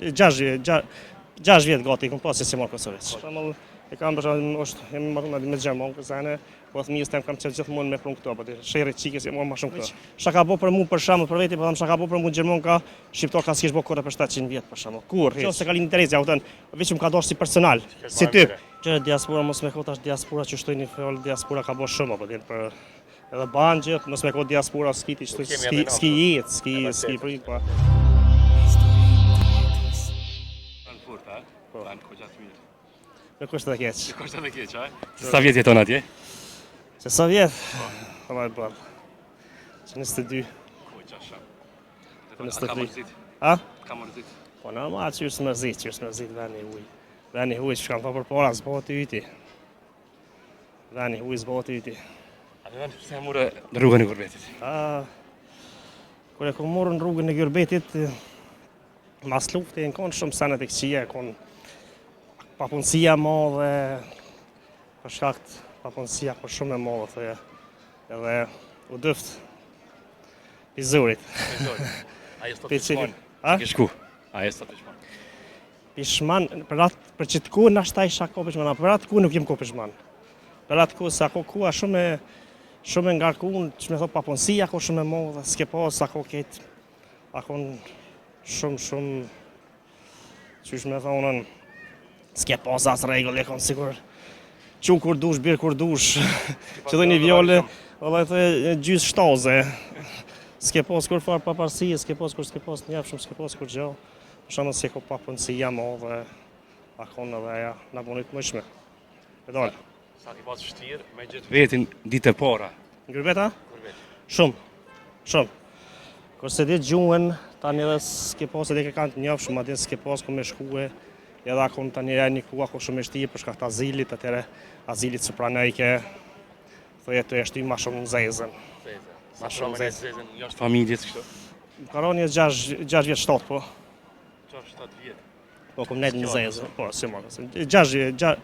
6 vjet gati kom pas që s'jam ardh Kosovë. Për shembull, e kam për shembull është jam marrë me me Gjermankë zane, po fëmijës tem kam qenë gjithmonë me pru këtu, apo sherri çikës jam më shumë këtu. Çka ka bo për mua për shembull për veti, po them çka ka bo për mua Gjermanka, shqiptar ka s'kish bo kurrë për 700 vjet për shembull. Kurrë, hiç. Se ka lind interesi, ja kupton, veç më ka dashur si personal, si tip. Që diaspora mos me kon tash diaspora që shtoj një fjalë diaspora ka bo shumë apo din për Edhe ban gjithë, mos me kon diaspora s'ki ti qëtu, s'ki, s'ki jetë, s'ki, s'ki prit, po. Frankfurt, a? Po. Kanë kogja të mirë. Nuk është edhe keq. Nuk është edhe keq, a? Sa vjet jeton atje? Se sa vjet? Po, po, po. Që 22. Kogja shumë. 23. A? Ka mërzit. Po, normal, që është mërzit, që është mërzit, veni huj. Veni huj, që kam pa për para, s'bohet yti. Veni huj s'bohet yti. A dhe vend pse e more rrugën e gurbetit? A, kur e kom morën rrugën e gurbetit, mas lufte janë konë shumë senet e këqija, konë papunësia e madhe, për shkak të papunësia po shumë e madhe, thoje, edhe u dyft pi zorit. Pi zorit. A je sot pishman? A? Ke shku? A je sot pishman? Pishman, për atë, për qëtë kohë nashta isha ko pishman, për atë kohë nuk jem ko pishman. Për atë kohë, se a ko koha shumë e, shumë e ngarkun, që me thonë papunësia ko shumë e madhe, s'ke pas, a ko ketë, a kon shumë, shumë, qysh me thonë, s'ke pas as rregull, e kon sikur, çu kur dush, bir kur dush, që dhe një vjole, valla e the gjysë shtaze, s'ke pas kurrfarë paparësie, s'ke pas kur s'ke pas njëfshëm, s'ke pas kurgjo. Për shembull si ko papunësia e madhe, a konë edhe aja, na bonit më shme. E dalë. Sa ti pas vështirë me gjetë vetin ditë e para? Në gurbet, a? Gurbet. Shumë, shumë. Kur s'e di gjuhën, tani edhe s'ke pas edhe kërkan të njofshëm, madje s'ke pas ku me shkue, edhe a konë tani e një koha ko shumë e shtirë për shkak të azilit, atëherë azilit s'u pranojke, thoje të e shty ma shumë në zezën. Zezën. Ma shumë në zezën, jashtë familjes kështu? Më ka ra një 6 vjet 7 po. 6-7 vjet. Po kom nejt në zezë, po si më. 6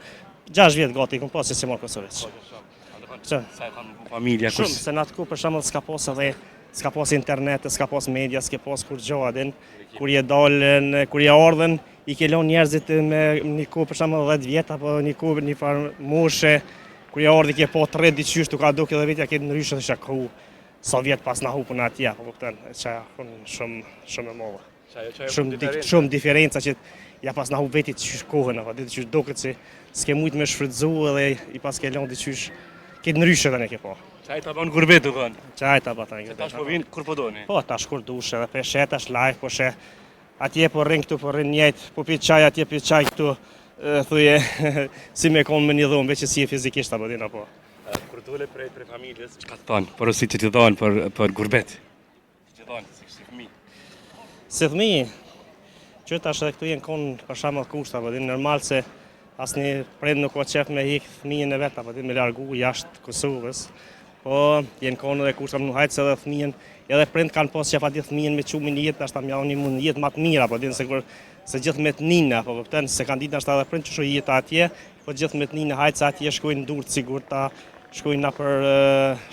6 vjet gati kom pas si më Kosovë. Po, Sa e kanë familja Shumë, se në atë kohë për shembull s'ka pas edhe s'ka pas internet, s'ka pas media, s'ka pas kurgjo, a din, kur je dalën, kur je ardhën, i ke lënë njerëzit me një kohë për shembull 10 vjet apo një kohë një farë moshe, kur je ardhë ke po të diqysh, tu ka dukë edhe vetja këtë ndryshe dhe ku Sa vjet pas na hupën atje, po kupton, që shumë shumë e madhe. Shumë dik, shumë diferenca që ja pas na hup vetit qysh kohën apo ditë qysh duket se s'ke mujt me shfrytzu edhe i pas ke lënë diqysh këtë ndryshe tani ke po. Qaj ta bën gurbet do thon. Qaj ta bën tani. Tash po vin kur po doni. Po tash kur dush edhe pe sheh tash live po sheh. Atje po rrin këtu po rrin njëjt, po pi çaj atje pi çaj këtu thuje si me kon me një dhomë veç si fizikisht apo din apo. Kur dole prej prej familjes, çka të thonë? Porosit që t'i thonë për për gurbet. Që t'i thonë si si fëmijë. Si fëmijë, që tash edhe këtu jenë kon për shembull kushte, apo din normal se asnjë prind nuk ka qef me hik fëmijën e vet apo din me largu jashtë Kosovës. Po jenë kon edhe kushte më hajt se edhe fëmijën, edhe prind kanë pas qef atë fëmijën me çu me një jetë nashta me një mund jetë më të mirë apo din se kur se gjithë me të ninë apo kupton se kanë ditë nashta edhe prind që jeta atje, Po gjithë me të ninë hajt se atje shkojnë në durë të sigurta, shkojnë nëpër,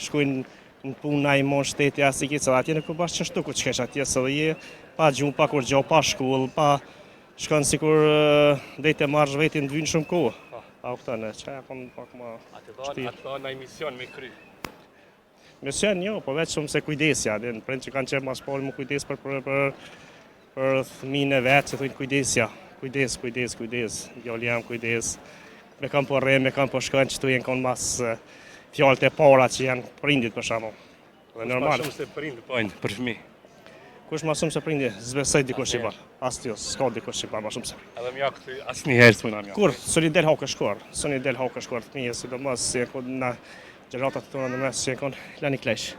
shkojnë në punë na i mon shteti asi kitë, se atje nuk po bash qështu ku qkesh atje, se dhe je pa gjuhë, pa kurgjo, pa shkollë, pa shkon sikur dej të marrësh vetin të vynë shumë kohë. Po. A kupton, që ja kom pak ma vështirë. A të thonë naj mision me kry? Mision jo, po veç shumë se kujdesja, din, prind që kanë qenë mas pari më kujdes për për për për fëmijën e vet, që thonë kujdesja, kujdes, kujdes, kujdes, djali jam kujdes. Me kan po rre, me kan po shkon, qëtu jenë kon mas fjalët e para që janë prindit për shembull. Dhe normal. Kush ma shumë se prindi bojnë për fëmijë? Kush ma shumë se prindi? S'besoj dikush që bën. As jo, s'ka dikush që bën ma shumë se prindi. Edhe m'ja këty, asnjëherë s'mujna m'ja. Kurrë, s'un i del hakësh kurrë, s'un i del hakësh kurrë fëmijës, sidomos si e kon na gjeneratat tona në mes si e kon lani klesh.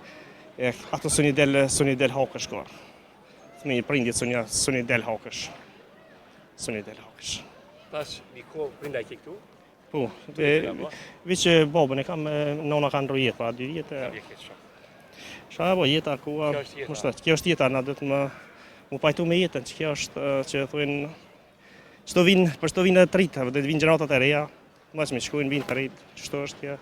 E ato s'un i del, s'un i del hakësh kurrë. Fëmijë prindit s'un ja, s'un i del hakësh. S'un i del hakësh. Tash, një kohë prinda i ke këtu? Po, veç babën e kam, nona ka ndrru jetë, para dy vjetë. Sha e po, jeta, kua, kjo është jeta. Kjo është jeta, na duhet me u pajtu me jetën, që kjo është, që thujnë, qëto vinë, për qëto vinë edhe të rritë, dhe të vinë gjeneratat e reja, më që me shkojnë, vinë të rritë, qështu është kjo,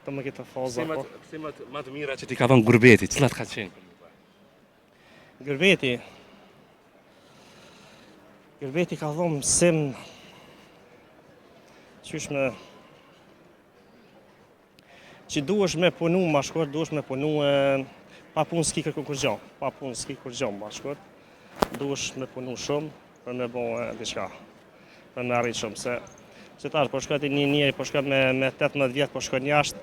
këto me këtë faza. Po. Mësimet më të mira që t'i ka dhënë gurbeti, cilat ka qenë për juve? Gurbeti. Gurbeti ka dhonë mësim qysh me që duhesh me punu ma shkurt, duhesh me punu e, pa punë s'ki kërkun kurgjo, pa punë s'ki kurgjo ma shkurt, duhesh me punu shumë për me bo e, diçka, për me arrit shumë, se që tash, po shkon ti një njeri, po shkon me, me 18 vjet, po shkon jashtë,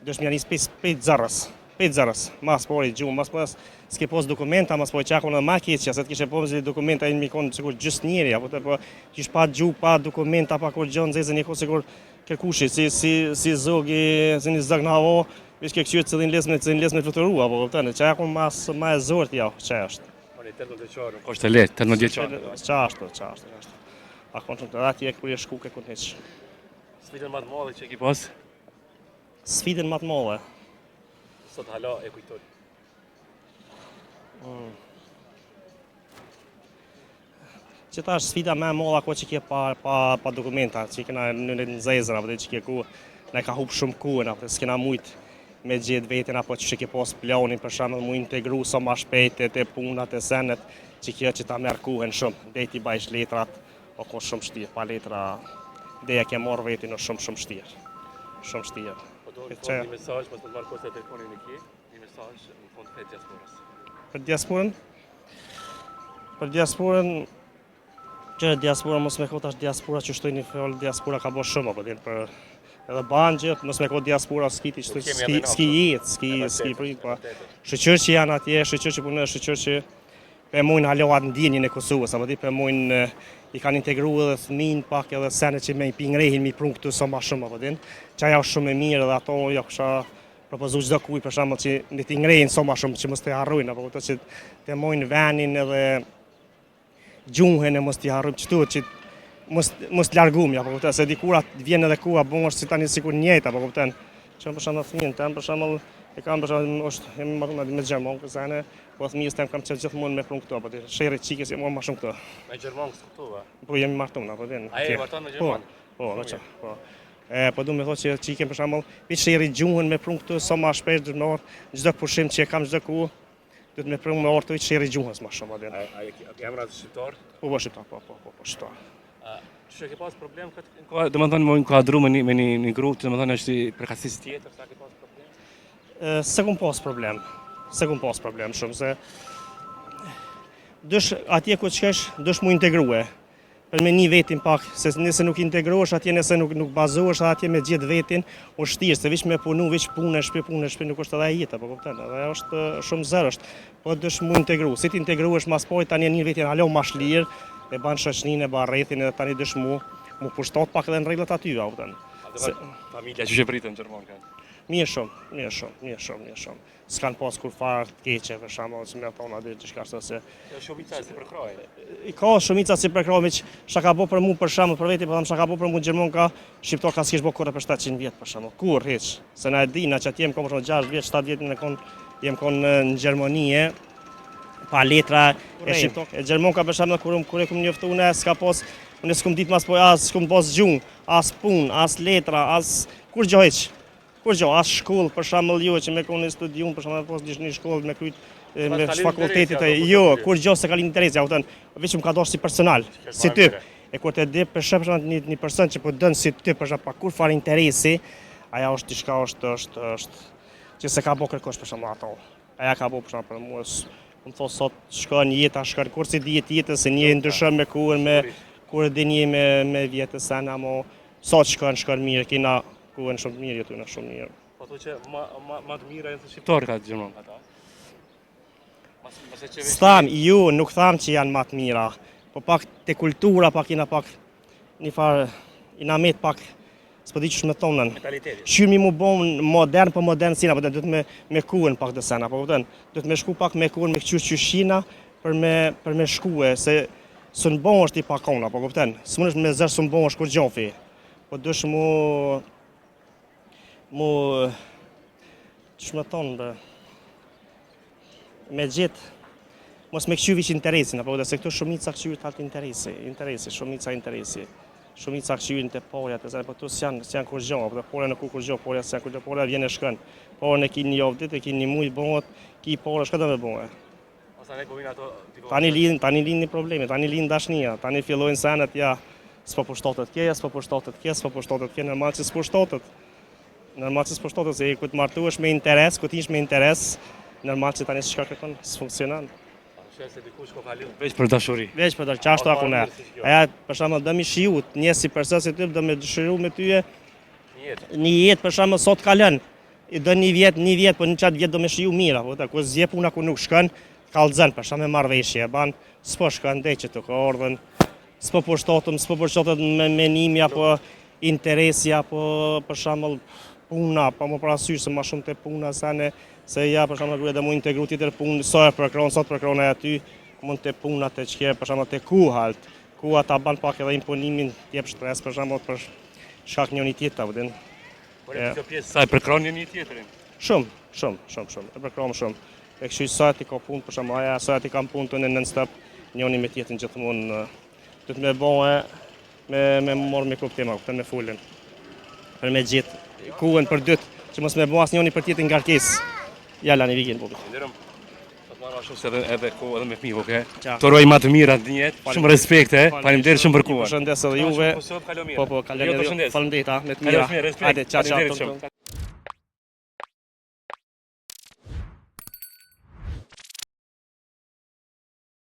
duhesh me ja nis pej, pej zerës, pej zerës, mas pari gjuhë, mas pari, s'ke pos dokumenta, mas pari çka konë ma keqja, se të kishe pos dokumenta i mi konë sikur gjysë njeri, apo të po, kish pa gjuhë, pa dokumenta, pa kurgjo, në zezën një kohë sikur kërkushi, si, si, si zogi, si një zog në havo, veç ke këqyrë cilin les me, cilin les me fluturu, apo kupton, që ajo mas, ma e zort, ja, që është. Po një 18 vjeçar, nuk është e lehtë, 18 vjeçar. Qa ashtu, qa ashtu, qa ashtu. A konë shumë të dhe atje kur je shku ke kun hiq. Sfidën më të madhe që e ki pas? Sfidën më të madhe. Sot hala e kujton. Mm. Që tash sfida më e madhe ko që ke pa, pa, pa dokumenta, që kena në në zezën, apo që ke ku, na ka hup shumë kohën, apo s'kena mujt me gjetë veten, apo që ke pas planin, për shembull, mu integru sa ma shpejt te, te punat e senet, që kjo që ta merr kohën shumë, dej t'i bajsh letrat, o ko shumë shtirë, pa letra, dej e ke marrë vetin, o shumë shumë shtirë, shumë shtirë. Po do të thonë një mesazh, mos të marr kosta telefonin e ki, një mesazh në fund të diasporës. Për diasporën? Për diasporën, që diaspora mos me ko tash diaspora që shtoj një fjalë diaspora ka bo shumë apo din për edhe ban gjithë mos me ko diaspora s'ki ti që s'ki s'ki jetë s'ki s'ki prit po shyqyr që janë atje shyqyr që punojnë shyqyr që pe mujnë hala atë ndjenjën e Kosovës apo di pe mujnë i kanë integru edhe fëmin pak edhe sene që me i pingrehin mi prun këtu sa ma shumë apo din që ajo është shumë e mirë edhe ato jo kisha propozu çdo kuj për shembull që ne t'i ngrejnë sa ma shumë që mos të harrojnë apo kupton që të mojnë venin edhe gjuhën e mos t'i harrojmë çtu që mos mos të largohemi apo kupton se dikur atë vjen edhe koha bon është si tani sikur njëjtë apo kupton që për shembull fëmijën tem për shembull e kam për shembull është jemi martuar me gjerman kësane po fëmijës tem kam qenë gjithmonë me prun këto apo ti sherri çikës jemi më shumë këto me gjerman s'kuptova po jemi martuar apo din a je martuar me gjerman po po po po E, po du me thotë që çikën për shembull, veç sherri gjuhën me prun këtu sa ma shpesh do të marr çdo pushim që e kam çdo kohë, do të me prun me orë të sherri gjuhës më shumë atë. A a ke emra shqiptar? Po po shqiptar, po po po po shqiptar. A qysh e ke pas problem këtë? Ka, domethënë me u inkuadru me një me një një grup, domethënë është i përkatësisë tjetër, sa ke pas problem? Ë, s'e kum pas problem. S'e kum pas problem shumë se dush atje ku shkesh, dush mu integrue. për me një vetin pak, se nëse nuk integrohesh atje, nëse nuk nuk bazohesh atje me gjithë vetin, është shtirë, se veç me punu, veç punë, në shtëpi, punë, në shtëpi, nuk është edhe jeta, po kupton, edhe është shumë zor është. Po dush mu integru, si të integrohesh mas pari tani një vetin hala ma shlirë, e ban shoqëninë, e ban rrethin edhe tani dush mu mu pushtot pak edhe në rregullat aty, a kupton. Se familja që pritën gjerman kanë. Mirë shumë, mirë shumë, mirë shumë, mirë shumë. S'kan pas kurrfarë të keqe, për shembull, si me thonë atë diçka ashtu se. Jo shumica s'i përkrahin. I ka shumica s'i përkrahin, veç çka ka bo për mu për shembull, për veti, po them çka ka bo për mu gjermonka, shqiptar ka s'kish bo kurrë për 700 vjet për shembull. Kurrë hiç. Se na e di, na që atje jem kon për shembull 6 vjet, 7 vjet në kon jem kon në Gjermani e pa letra e shqiptar. E gjermonka për shembull kur kur e kum njoftu unë s'ka pas unë s'kum ditë mas po as s'kum pas gjuhë, as punë, as letra, as kurrgjë hiç. Kurgjo, as shkollë, për shembull jo, që me konë e studium, për shembull pas një shkollë me kryt me fakultetit e jo, kurgjo s'e ka lind interesi, a kupton, veç më ka dashur si personal, si tip. E kur të di për shembull një një person që po dën si tip për shembull pa kurrfarë interesi, aja është diçka është është është që s'e ka bo kërkush për shembull ato. Aja ka bo për shembull për mua, më thotë sot shkon jeta, shkon kur si dihet jetës, se një ndryshon me kohën me kur e di një me me vjetë sena, mo sot shkon shkon mirë, kina Kohën shumë të mirë, jetojna shumë mirë. Po thua që ma, ma, ma të mira janë se shqiptarë ka gjerman ata. S'tham, ju, nuk tham që janë ma të mira, po pak te kultura, pak jena pak një farë, i na met pak, s'po di qysh me thonën. Mentaliteti. Shymi mu bon modern, po modern sina, po duhet me, me kohën pak të sena, po kupton, duhet me shku pak me kohën, me këqyrë qysh jena, për me, për me shkue, se s'un bon është i pakona, po kupton, s'munësh me zërë s'un bon është kur gjofi. Po dush mu... Mu... Qysh me thonë, be... Me gjithë... Mos me këqyr veç interesin, apo dhe se këtu shumica këqyr të atë interesi, interesi, shumica interesi. Shumica këqyrin te parja, të zërë, po këtu s'janë, s'janë kurgjo, apo dhe parja nuk u kurgjo, parja s'janë kurgjo, parja vjen e shkon. Parja e ki një javë ditë, e ki një muj, bëhet, ki pare, shka do me bëhe. Pastaj po vijnë ato tipo Tani lindin, tani lindin problemi, tani lind dashnia, tani fillojnë senet, ja, s'po përshtatet kjo, ja, s'po përshtatet kjo, s'po përshtatet kjo, normal që s'përshtatet. Normal që s'përshtatet, se kur të martuesh me interes, kur të me interes, normal që tani çka kërkon, s'funksionon. Sheh se dikush ko ka lidh veç për dashuri. Veç për dashuri, qashtu Po, aku ne. mirë, si kjo. Aja, për shembull, do mi shiju, një si person si ty, do me dëshiru me tyje, Një jetë. një jetë për shembull sot kalon. I do një vjet, një vjet, po një qatë vjet do me shiju mirë, apo ta ku zje puna ku nuk shkon, kallxon për shembull me marrëveshje, e ban, s'po shkon dej që të ka ardhën, s'po përshtatëm, s'po përshtatet me menimi apo interesi apo për shembull puna, pa më parasysh se ma shumë te puna sa ne se ja për shembull gruaja do mu integru tjetër punë, sa e përkron, sa të përkron ai aty, mund te puna te çke, për shembull te kuha, kuha ta ban pak edhe imponimin, t'jep stres për shembull për shkak njëri tjetrit, apo din. Por e kjo pjesë sa e përkron një tjetrin. Shumë, shumë, shumë, shumë. E përkrom shumë. E kështu sa ti ka punë, për shembull, aja sa ti kam punë të në non-stop, njëri me tjetrin gjithmonë do të me bëhe me me marr me kuptim, a kupton me folën. Për me gjetë kuën për dytë, që mos me bë asnjëri për tjetrin ngarkesë. Ja lani vikin po. Nderum. Po të marr shumë se edhe edhe kohë edhe me fëmijë, okay? Qa. Të uroj më të mirat në jetë. Shumë respekte, eh. Faleminderit shumë për Ju kohën. Përshëndes edhe juve. Kosovë, kalo mirë. Po po, kalon Jo, edhe ju. përshëndes. Faleminderit, ha, me të Kalo mira. mirë, respekt. Hajde, ciao ciao. Faleminderit tum, shumë. tum.